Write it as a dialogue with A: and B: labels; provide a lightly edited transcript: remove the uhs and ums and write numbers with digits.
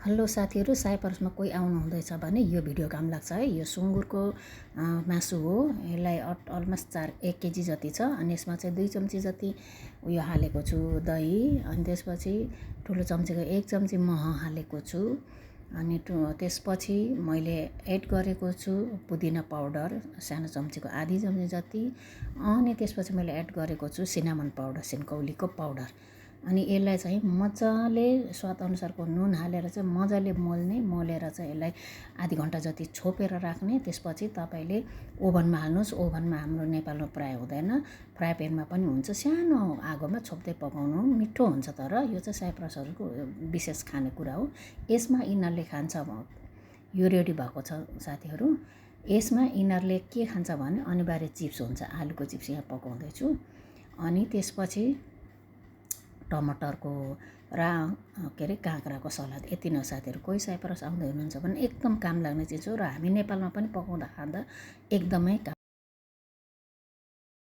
A: Hello साथीहरू, साइप्रसमा कोही आउनु हुँदैछ भने यो भिडियो काम लाग्छ है। यो सुँगुरको मासु हो। यसलाई अलमोस्ट 1 केजी जति छ अनि यसमा चाहिँ 2 चम्ची जति उयो हालेको छु दही, अनि त्यसपछि ठुलो चम्चीको 1 चम्ची मह हालेको छु। अनि त्यसपछि मैले एड गरेको छु पुदिना पाउडर सानो चम्चीको आधी चम्ची जति। अनि त्यसपछि मैले एड गरेको छु सिनामन पाउडर, सिन्कौलीको पाउडर। अनि यसलाई चाहिँ मजाले स्वादअनुसारको नुन हालेर चाहिँ मजाले मोलेर चाहिँ यसलाई आधी घन्टा जति छोपेर राख्ने। त्यसपछि तपाईँले ओभनमा हाल्नुहोस्। ओभनमा हाम्रो नेपालमा प्राय हुँदैन, फ्राई प्यानमा पनि हुन्छ। सानो आगोमा छोप्दै पकाउनु मिठो हुन्छ। तर यो चाहिँ साइप्रसहरूको विशेष खानेकुरा हो। यसमा यिनीहरूले खान्छ, यो रेडी भएको छ साथीहरू। यसमा यिनीहरूले के खान्छ भने अनिवार्य चिप्स हुन्छ, आलुको चिप्स यहाँ पकाउँदैछु। अनि त्यसपछि टमाटरको र के अरे काँक्राको सलाद। यति नै साथीहरू। कोही साइप्रस आउँदै हुनुहुन्छ भने एकदम काम लाग्ने चिज हो र हामी नेपालमा पनि पकाउँदा खाँदा एकदमै